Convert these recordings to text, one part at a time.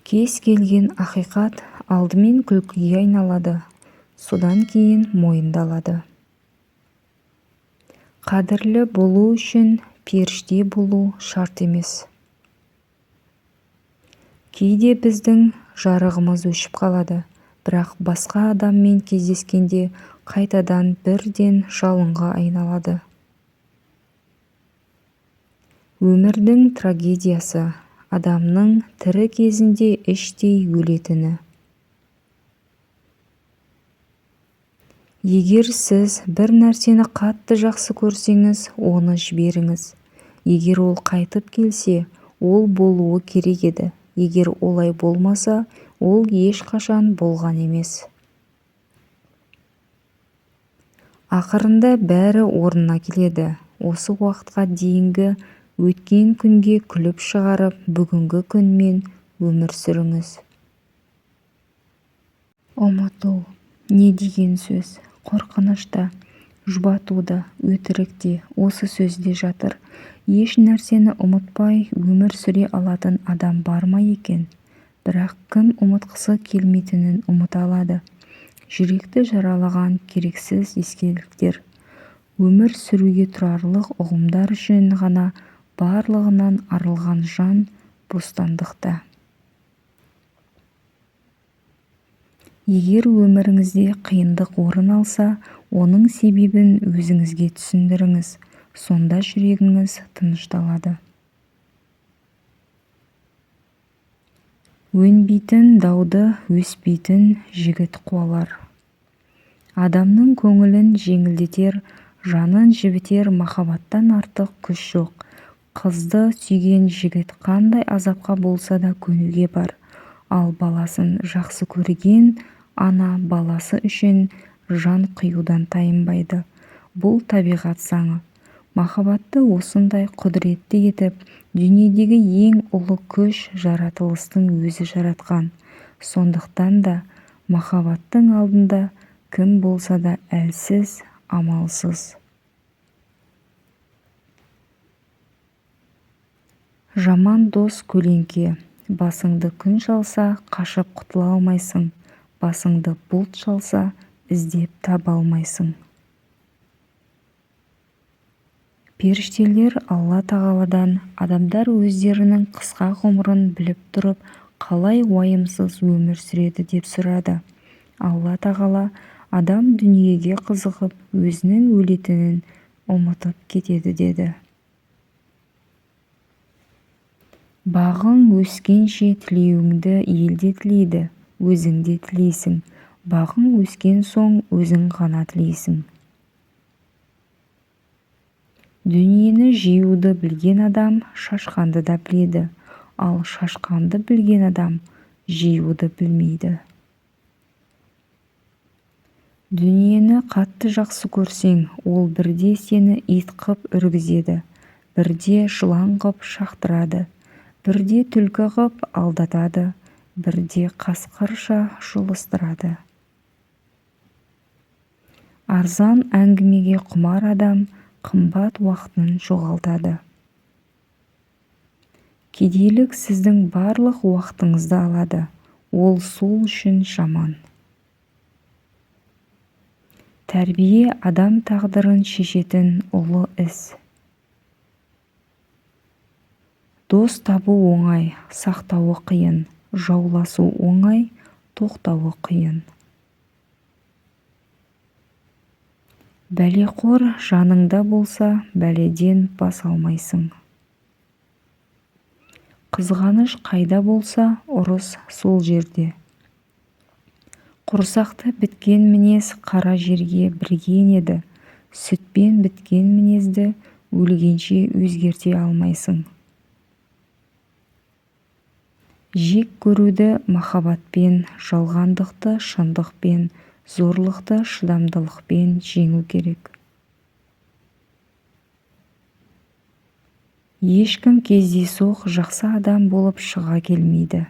Кез келген ақиқат алдымен күлкіге айналады, содан кейін мойындалады. Қадірлі болу үшін періште болу шарт емес. Кейде біздің жарығымыз өшіп қалады, бірақ басқа адаммен кездескенде қайтадан бірден жалынға айналады. Өмірдің трагедиясы адамның тірі кезінде іштей өлетіні. Егер сіз бір нәрсені қатты жақсы көрсеңіз, оны жіберіңіз. Егер ол қайтып келсе, ол болуы керек еді. Егер олай болмаса, ол ешқашан болған емес. Ақырында бәрі орнына келеді. Осы уақытқа дейінгі өткен күнге күліп шығарып, бүгінгі күнмен өмір сүріңіз. Ұмыту не деген сөз? Қорқыныш та, жұбату да, өтірік те осы сөзде жатыр. Еш нәрсені ұмытпай өмір сүре алатын адам бар ма екен? Бірақ кім ұмытқысы келмейтінін ұмыта алады? Жүректі жаралаған керексіз естеліктер. Өмір сүруге тұрарлық ұғымдар үшін ғана барлығынан арылған жан бостандықта. Егер өміріңізде қиындық орын алса, оның себебін өзіңізге түсіндіріңіз, сонда жүрегіңіз тынышталады. Өнбейтін дауды өспейтін жігіт қуалар. Адамның көңілін жеңілдетер, жанын жібітер махаббаттан артық күш жоқ. Қызды сүйген жігіт қандай азапқа болса да көнуге бар. Ал баласын жақсы көрген ана баласы үшін жан қиюдан тайынбайды. Бұл табиғат заңы. Махаббатты осындай құдіретті етіп, дүниедегі ең ұлы күш жаратылыстың өзі жаратқан. Сондықтан да махаббаттың алдында кім болса да әлсіз, амалсыз. Жаман дос көлеңке. Басыңды күн шалса, қашып құтыла алмайсың. Басыңды бұлт шалса, іздеп таба алмайсың. Періштелер Алла тағаладан адамдар өздерінің қысқа ғұмырын біліп тұрып, қалай уайымсыз өмір сүреді деп сұрады. Алла тағала адам дүниеге қызығып, өзінің өлетінін ұмытып кетеді деді. Бағың өскенше тілеуіңді ел де тілейді, өзің де тілейсің. Бағың өскен соң өзің ғана тілейсің. Дүниені жиюды білген адам шашқанды да біледі, ал шашқанды білген адам жиюды білмейді. Дүниені қатты жақсы көрсең, ол бірде сені ит қып үргізеді, бірде жылан қып шақтырады, бірде түлкі қып алдатады, бірде қасқырша жұлыстырады. Арзан әңгімеге құмар адам қымбат уақытын жоғалтады. Кедейлік сіздің барлық уақытыңызды алады, ол сол үшін жаман. Тәрбие адам тағдырын шешетін ұлы іс. Дос табу оңай, сақтауы қиын, жауласу оңай, тоқтауы қиын. Бәлеқор жаныңда болса, бәледен бас алмайсың. Қызғаныш қайда болса, ұрыс сол жерде. Құрсақты біткен мінез қара жерге бірге енеді, сүтпен біткен мінезді өлгенше өзгерте алмайсың. Жек көруді махаббатпен, жалғандықты шындықпен, зорлықты шыдамдылықпен жеңу керек. Ешкім кездейсоқ жақсы адам болып шыға келмейді.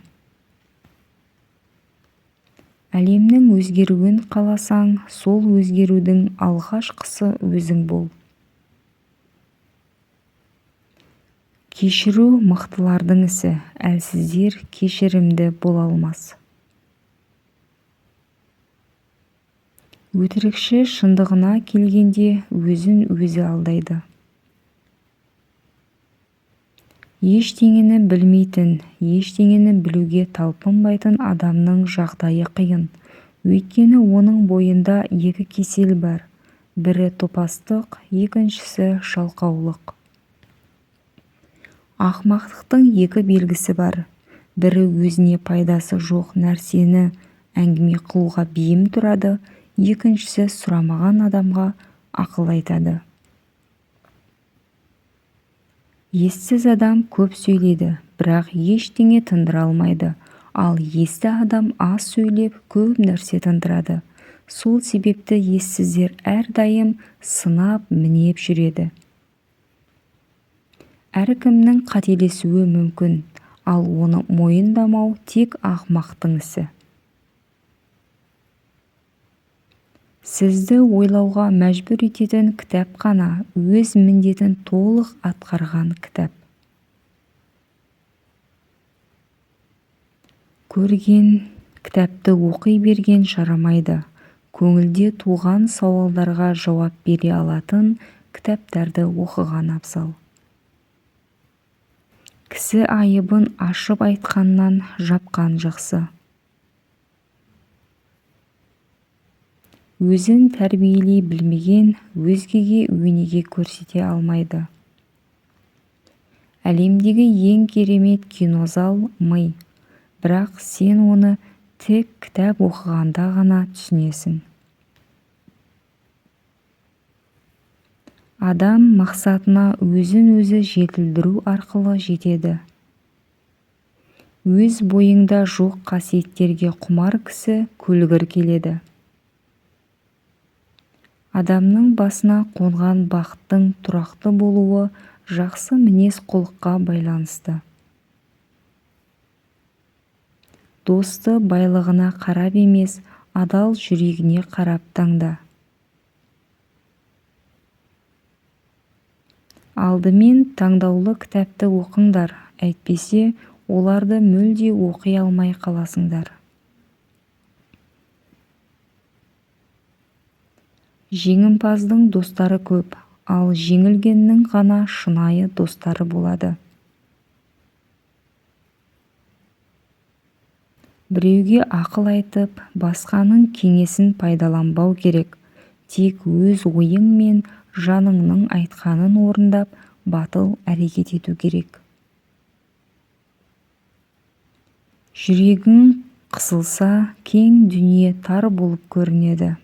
Әлемнің өзгеруін қаласаң, сол өзгерудің алғашқысы өзің бол. Кешіру мықтылардың ісі, әлсіздер кешірімді бола алмас. Өтірікші шындығына келгенде өзін өзі алдайды. Ештеңені білмейтін, ештеңені білуге талпынбайтын адамның жағдайы қиын. Өйткені оның бойында екі кесел бар. Бірі топастық, екіншісі жалқаулық. Ақымақтықтың екі белгісі бар. Бірі өзіне пайдасы жоқ нәрсені әңгіме қылуға бейім тұрады, екіншісі сұрамаған адамға ақыл айтады. Ессіз адам көп сөйлейді, бірақ ештеңе тындыра алмайды. Ал есті адам аз сөйлеп, көп нәрсе тындырады. Сол себепті ессіздер әрдайым сынап, мінеп жүреді. Әркімнің қателесуі мүмкін, ал оны мойындамау тек ақымақтың ісі. Сізді ойлауға мәжбүр ететін кітап қана өз міндетін толық атқарған кітап. Көрген кітапты оқи берген жарамайды. Көңілде туған сауалдарға жауап бере алатын кітаптарды оқыған абзал. Кісі айыбын ашып айтқаннан жапқан жақсы. Өзін тәрбиелей білмеген, өзгеге өнеге көрсете алмайды. Әлемдегі ең керемет кинозал ми, бірақ сен оны тек кітап оқығанда ғана түсінесің. Адам мақсатына өзін-өзі жетілдіру арқылы жетеді. Өз бойыңда жоқ қасиеттерге құмар кісі көлгір келеді. Адамның басына қонған бақыттың тұрақты болуы жақсы мінез-құлыққа байланысты. Досты байлығына қарап емес, адал жүрегіне қарап таңда. Алдымен таңдаулы кітапты оқыңдар, әйтпесе оларды мүлде оқи алмай қаласыңдар. Жеңімпаздың достары көп, ал жеңілгеннің ғана шынайы достары болады. Біреуге ақыл айтып, басқаның кеңесін пайдаланбау керек. Тек өз ойың мен жаныңның айтқанын орындап, батыл әрекет ету керек. Жүрегің қысылса, кең дүние тар болып көрінеді.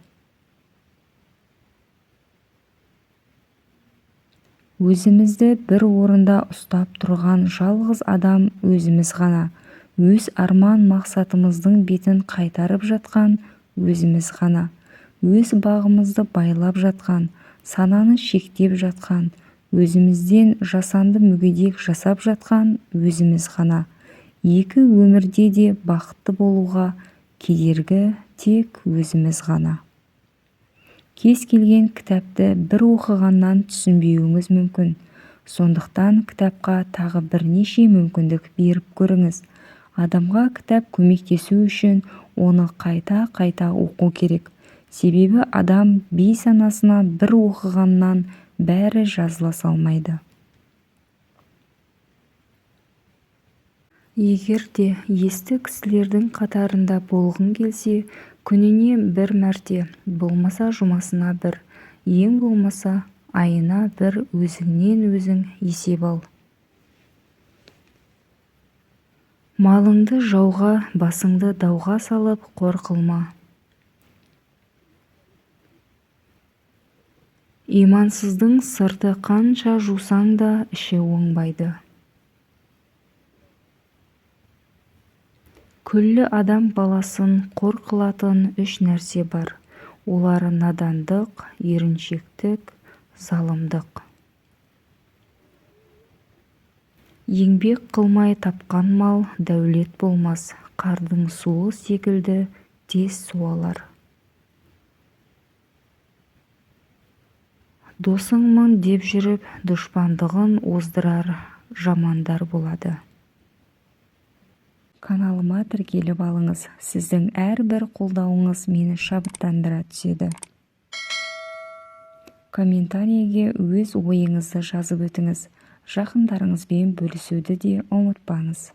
Өзімізді бір орында ұстап тұрған жалғыз адам өзіміз ғана. Өз арман мақсатымыздың бетін қайтарып жатқан өзіміз ғана. Өз бағымызды байлап жатқан, сананы шектеп жатқан, өзімізден жасанды мүгедек жасап жатқан өзіміз ғана. Екі өмірде де бақытты болуға кедергі тек өзіміз ғана. Кез келген кітапты бір оқығаннан түсінбеуіңіз мүмкін. Сондықтан кітапқа тағы бірнеше мүмкіндік беріп көріңіз. Адамға кітап көмектесу үшін оны қайта-қайта оқу керек. Себебі адам бейсанасына бір оқығаннан бәрі жазыла салмайды. Егер де есті кісілердің қатарында болғың келсе, күніне бір мәрте, болмаса жұмасына бір, ең болмаса айына бір өзіңнен өзің есеп ал. Малыңды жауға, басыңды дауға салып қор қылма. Имансыздың сырты қанша жусаң да іші оңбайды. Күллі адам баласын қор қылатын үш нәрсе бар. Олар надандық, еріншектік, залымдық. Еңбек қылмай тапқан мал дәулет болмас, қардың суы секілді тез суалар. Досыңмын деп жүріп, дұшпандығын оздырар Жамандар болады. Каналыма тіркеліп алыңыз. Сіздің әрбір қолдауыңыз мені шабыттандыра түседі. Комментарийге өз ойыңызды жазып өтіңіз. Жақындарыңызбен бөлісуді де ұмытпаңыз.